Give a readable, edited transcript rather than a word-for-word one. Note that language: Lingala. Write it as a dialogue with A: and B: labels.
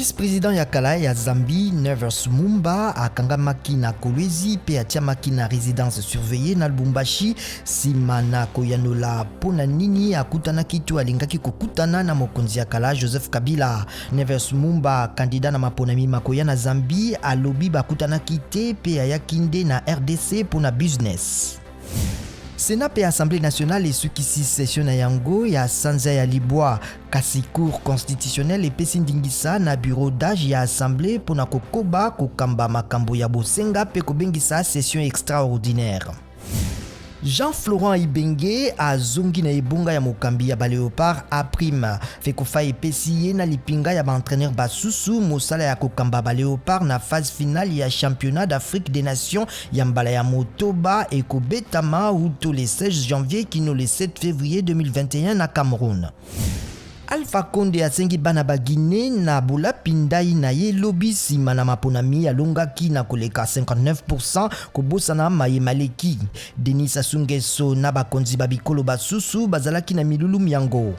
A: Vice-president ya kala ya Zambie Nevers Mumba akangamaki na Kolwezi mpe atiamaki na residence surveillée na Lubumbashi nsima na koyanola mpo na nini akutanaki to alingaki kokutana na mokonzi ya kala Joseph Kabila. Nevers Mumba, candidat na maponami makoya na Zambie, alobi bakutanaki te mpe ayaki nde na RDC mpo na business. Senat mpe Assemblée nationale esukisi session na yango ya sanza ya libwa, kasi Cour constitutionnelle epesi ndingisa na bureau d'âge ya Assemblée mpo na kokoba kokamba makambo ya bosenga mpe kobengisa session extraordinaire. Jean-Florent Ibenge azongi na ebonga ya mokambi ya ba Leopards A prime. Fecofa epesi ye na lipinga ya ba entraîneurs basusu mosala ya kokamba ba Leopards na phase finale ya championnat d'Afrique des Nations ya mbala ya motoba ekobetama wuto le 16 janvier kino le 7 février 2021 na Cameroun. Alpha Conde asengi bana ba Guinee na bolapi ndai na ye lobi nsima na maponami alongaki na koleka 59% kobosana maye maleki. Denis Sassou Nguesso na bakonzi ba bikolo basusu bazalaki na milulu myango.